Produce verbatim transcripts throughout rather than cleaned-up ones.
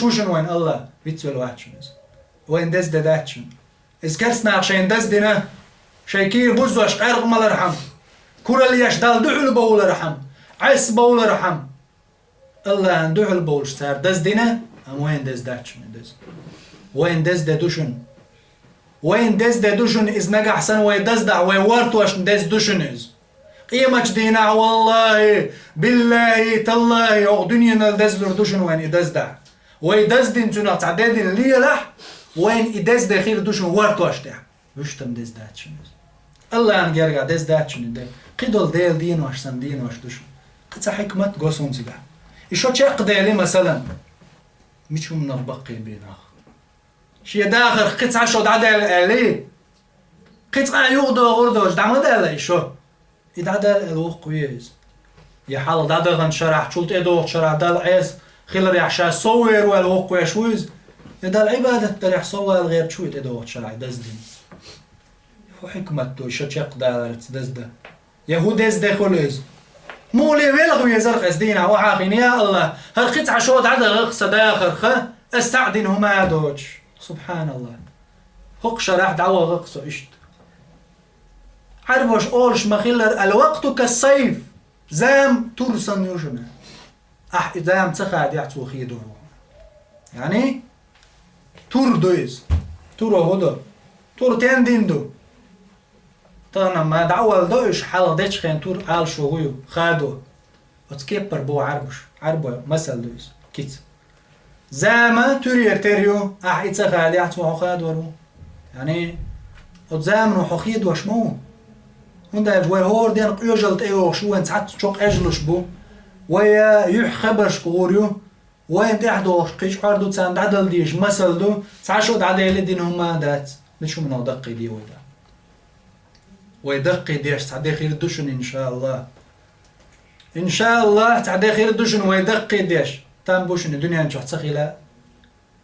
ву шуна вайн АллахӀ, вицвелла вац шуна иза. Вайна деза де дац шуна. Иза керстанаха шайна деза дина, шайн кийра бузош къаркъа малархьама, куралла еш Далла дуьхьал бовлархьама, Ӏеса бовлархьама, АллахӀана дуьхьал бовлуш цара деза дина, амма вайна деза дац шуна деза. Вайна деза де ду шуна. Вайна деза де ду шуна иза, нагахь санна вай даздахь, вай вортошна деза ду шуна иза. Къематчу дийнахь, валлахӀи, биллахӀи, таллахӀи, оха дуьненал дезлур ду шуна вайна и даздахь. Вай даздина цунах цхьа де дина лелахь, вайна и деза де хир ду шуна вортош тӀехь. Вуьштам деза дац шуна иза. АллахӀана гергахь деза дац шуна и де. Кхидолу Делан денош санна денош ду шуна. Кхин цхьа хьикмат го суна цигахь. И шо чекхдели, масалан, мича хӀуманах баккхий бен нах. Шен дахарх кхин цхьа шо дӀадаьлла аьлли, кхин цкъа а юхадогӀур долуш дӀа ма даьлла и шо. И дӀадаьлла аьлла воккхаве иза. Я хьалха дӀадаханчу шарахь, чул тӀедогӀучу шарахь Далла Ӏеса хиларехь ша сов вер ву аьлла воккхавеш ву иза. Я Далла Ӏибадат дарехь сов вала гӀерташ ву и тӀедогӀучу шарахь даза дина. ХӀун хьикмат ду и шо чекхдаларца даза дан? Я хӀун деза де хуьлу иза? Муха ле велха везарх аса дийнахь охьа а хиъна, я АллахӀ, хӀара кхин цхьа шо дӀадахарх сан дахарх, аса цхьаъ дина хӀума а доцуш. СубхьаналлахӀ. ХӀокху шарахь дӀавахарх со иштта. Ӏарбоша олуш ма-хиллара: «Ал-вакъту кас-сайф». Зама тур санна ю шуна. Ахь и зама ца хадехь, цо хедор ву. Яъни, тур ду иза. Туро хӀун до? Тур тендин ду. Тахана ма дӀа а вала до уьш, хьалха дечу хен тур Ӏалашо хӀун ю? Хадо. Оцу кеппара боху Ӏарбош. Ӏарбой масал ду иза. Кица. Зама туьрера тера ю, ахь и ца хадехь, цо хьо хадор ву. Яъни, оцу замано хьо хедош ма ву. ХӀунда аьлча вай хӀора ден къоьжалла тӀейогӀуш ю, вайн цхьацца чо къежлуш бу. Вай юьхь хабаршка гӀур ю. Вайна тӀехь догӀуш кхечу хьор ду, царна дӀадала дезаш масал ду, цхьа шо дӀадели дина хӀума а дац, мича хӀуманах даккхийде вай дӀа. Вай даккхийдеш цхьа де хир ду шуна, иншааллахӀ. ИншааллахӀ, цхьа де хир ду шуна вай даккхийдеш. Там бу шуна дуьнен чохь ца хила.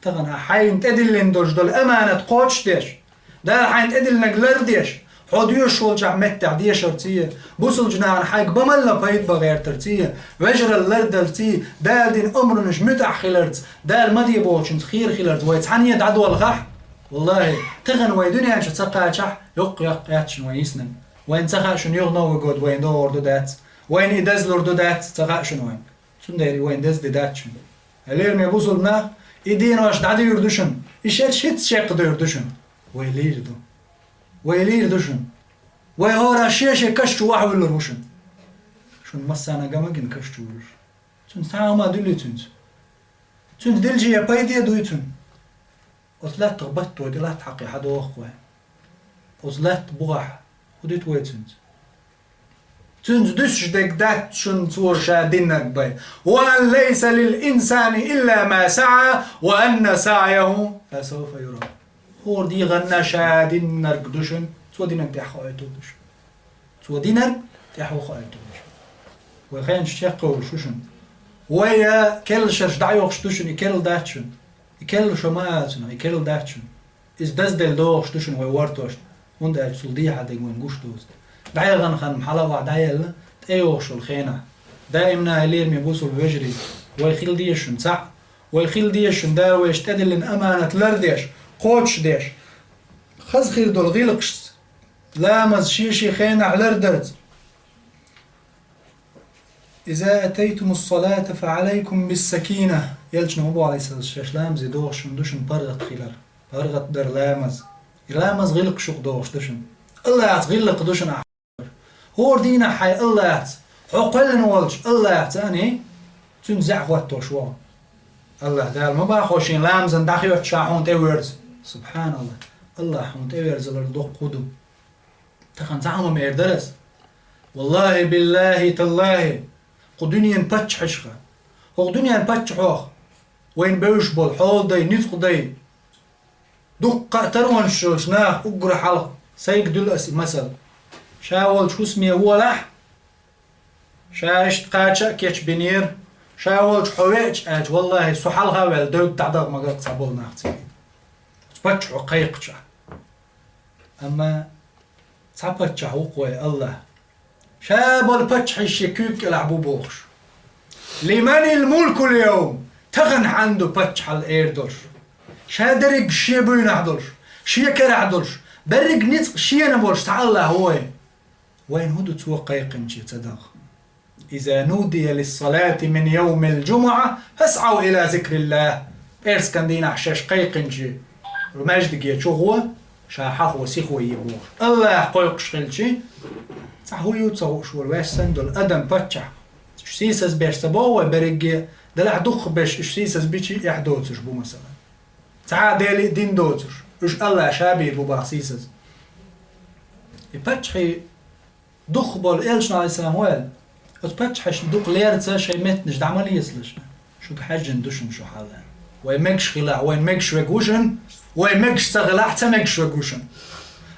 Тахана хьайна тӀедиллина долуш долу аманат кхочушдеш, Дала хьайна тӀедиллинарг лардеш, хьо доьшуш волчохь меттехь дешарций, бусулба нахана хьайга бан-мала пайда бан гӀертарций, вежаралла лардаларций, Дала дина омранаш муьтӀахь хиларца, Дала ма де бохучуьнца хийра хиларца вай цхьаьна дӀадолхахь, валлахӀи, тахана вай дуьнен чу ца кхачахь, йоккха-йоккха яц шуна вайн йиснарг. Вайна ца хаьа шуна юха Новый год вайна догӀур ду дац, вайна и дазлур ду дац, ца хаьа шуна вайна. Цундела и вайн деза де дац шуна. Лераме бусулба нах, и денош дӀадуьйр ду шуна, и шерш хӀинца чекхдуьйр ду шуна. Вай лийр ду. Вай лийр ду шуна. Вай хӀора шен-шен каш чу вахьуьллур ву шуна. Шуна массарна а гина каш чу вуьллуш. Цуьнца цхьа а хӀума дуьллий цуьнца? Цуьнца дилча я пайде дуй цуьнан? Оцу лаьттах батто тӀе латта хьакхе хьадоху вай. Оцу лаьтта бухахь хӀун диту вай цуьнца? Цуьнца дуьсуш дерг дац шуна цо ша динарг бен. «Ва ан лайса лил инсани илла ма саӀа, ва анна саӀяху фасавфа юра». ХӀора дегӀанна ша динарг ду шуна, цо динарг тӀехь хоуьйтур ду шуна. Цо динарг тӀехь ву хоуьйтур ду шуна. Вай хенаш чекхволуш ву шуна. Вай, э, керла шерш дӀайохуш ду шуна, и керла дац шуна. И керла шо ма ала цунах, и керла дац шуна. Иза дазделла догӀуш ду шуна вай вортошна, хӀунда аьлча цул дехьа дерг вайна гуш доцу. ДӀаяхана хан хьала а ваха дӀаелла, тӀейогӀуш йолу хенахь. Даимна, лераме бусулба вежарий, вай хила деза шуна цхьаъ, вай хила деза шуна Дала вайшна тӀедиллина аманат лардеш, кхочушдеш, хаза хир долу гӀиллакхашца, ламаз шен-шен хенахь лардарца. «Иза атайтумус-салата фа Ӏалайкум бис-сакина». Элчано боху, Ӏалайхиссалам, шаьш ламазе догӀуш шуна ду шуна паргӀат хилар. ПаргӀат дар ламаз. И ламаз гӀиллакхаш юкъа догӀуш ду шуна. АллахӀаца гӀиллакх ду шуна ахь. ХӀора дийнахь хьайн АллахӀаца, хьо кхоьллина волчу АллахӀаца а, цуьнца зӀе хӀоттош вогӀу. АллахӀ Дала ма боху шен ламазан дӀахоьттуш ша хьуна тӀеверза. СубхьаналлахӀ. АллахӀ хьуна тӀеверзалар доккха хӀу ду. Тахана цхьа хӀума эр дара ас. ВаллахӀи, биллахӀи, таллахӀи, кху дуьненан паччахьашха, хӀокху дуьненан паччахьох, вайна бевзаш болу хьолдай, ницкъдай, дуккха а таронаш йолчу наха уггар хьалха сайга дуьллу ас и масал. Ша волчу хӀусаме волахь, ша иштта кхача а кечбинера, ша волчу хьо веача аьлча, валлахӀи, со хьалха а ваьлла, дойгу дӀадагӀа магар цхьаболу нах цига. Оцу паччахьо кхайкхача. Амма цхьа паччахь ву-кх вай АллахӀ. Ша болу паччахьаш шен куьйга кӀелахь бу бохуш. «Лиманил мулкул йовм?» Тахан хьан ду паччахьалла эр долуш? Ша дерриг шен буйнахь долуш, шен карахь долуш, берриг ницкъ шена болуш цхьа АллахӀ ву вайн. Вайна хӀун ду цо кхайкхинче ца даха? «Иза нудия лиссалати мин йовмил джумуӀа, фасӀав ила зикриллахӀ». Пӏерскан дийнахь шаьш кхайкхинче, маьждиге чу гӀо, ша хьахо, сихо е бохуш. АллахӀ кхойкхуш хилчи, цхьа хӀун ю ца хууш волу ваьссан долу адам паччахь. Уьш сийсаз беш ца боху вай берриге, делахь дукхахберш уьш сийсаз бичи эхь доцуш бу, масала. Цхьа а Деле а дин доцуш, уьш АллахӀ ша бийр бу баха сийсаз. И паччахье дукхахболу элчано, Ӏалайхиссалам, ваьлла. Оцу паччахьашна дукха лерца шайн меттанаш дӀа ма лецалаш. Шуьга хьаьжжина ду шуна шу хьалха. Вай мегаш хилахь, вайн мегаш верг ву шуна, вай мегаш ца хилахь, ца мегаш верг ву шуна.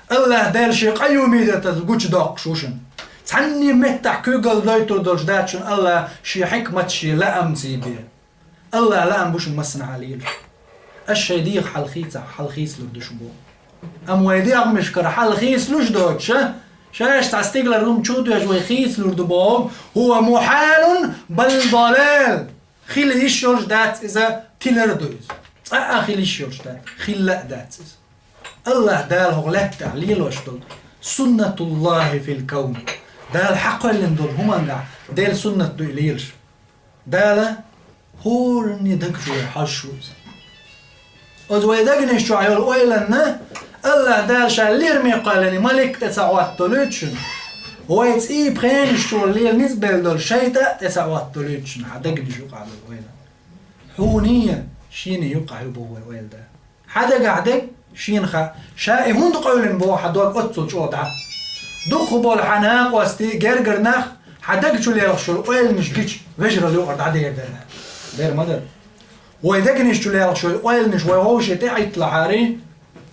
АллахӀ Дала шен къайюмиятал гучудоккхуш ву шуна. Цхьанне меттахь куьйгалла дойтур долуш дац шуна АллахӀ шен хьикмат, шен лаамций бен. АллахӀ лаам бу шуна массанхьа лелаш. Ас шайн дегӀах хьалхийцахь, хьалхийцалур ду шу боху. Амма вай дегӀмашкара хьалхийцалуш доцуш, шаьш цхьа стигалара хӀума чу а доьжна вай хийцалур ду боху, хӀува мухьалун бал далал. Хила йиш йолуш дац иза, тилар ду иза. Цкъа а хила йиш йолуш дац, хилла а дац иза. АллахӀ Дала хӀокху лаьттахь лелош долу суннатуллахӀи фил кавн. Дала хьакхоьллина долу хӀумангахь Делан суннат ду и лелаш. Дала хӀоранне дагчу вай хьожуш ву иза. Оцу вай дагнаш чохь йолу ойланна АллахӀ Дала ша лераме кхоьллина малик тӀе ца Ӏотталуьйту шуна. Вай цӀий пхенаш чу лела ницкъ белла долу шайтӀа а тӀе ца Ӏотталуьйту шуна, хьан дагнаш юкъахь долу ойланна. Хьуний, шений юкъахь ю боху вай ойла Дала. Хьан дагахь дерг шена хаьа, ша и хӀунда къевлина боху хьан дог оццул чӀогӀа дӀа. Дукхахболу хьан накъостий, гергара нах хьан даг чу лелхаш йолу ойланаш гича, вежаралла юкъара дӀадер дара. Дер ма дара. Вай дегнаш чу лелхаш йолу ойланаш вай вовшийн тӀе а Ӏитталахьарий,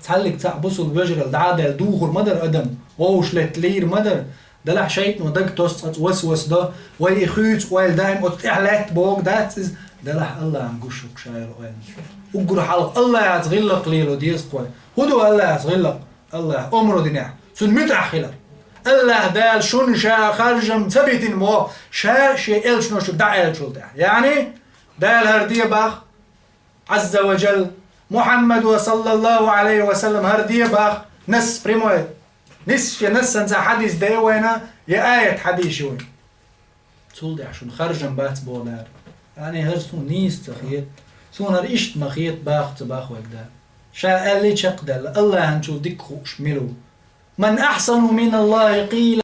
цхьаллиг цхьаъ бусулба вежаралла дӀа а даьлла духур ма дара адам, вовшах летта лийр ма дара. Делахь шайтӀано даг тосу, цкъа васвас до, вай и хуьйцу ойла даим оцу тӀехь лаьтта богу дац иза, делахь АллахӀан гуш шу ша йолу ойла. Уггар хьалха АллахӀаца гӀиллакх лело деза кхо. ХӀун ду АллахӀаца гӀиллакх? АллахӀа омра динехь, цунна муьтӀахь хилар. АллахӀ Дала шуна ша харжам ца битина боху, ша шен элчано шуьга дӀааьллачул тӀаьхьа. Яъни, Дала хӀара де бах, Ӏазза ва Джалла, Мухьаммада, саллаллаху Ӏалайхи ва саллам, хӀара де бах, насс прямой. Нисса я нассанца хьадис дайа вайна, я аят хьадийша вайна. Цул тӀаьхьа шуна харжам бац боху Дала. Яъни хӀара суна нийса ца хета, суна хӀара иштта ма хета баха ца баха вайга Дала. Ша аьллий чекхдаьлла, АллахӀанчул дика хууш мила ву? Ман ахьсану миналлахи къийла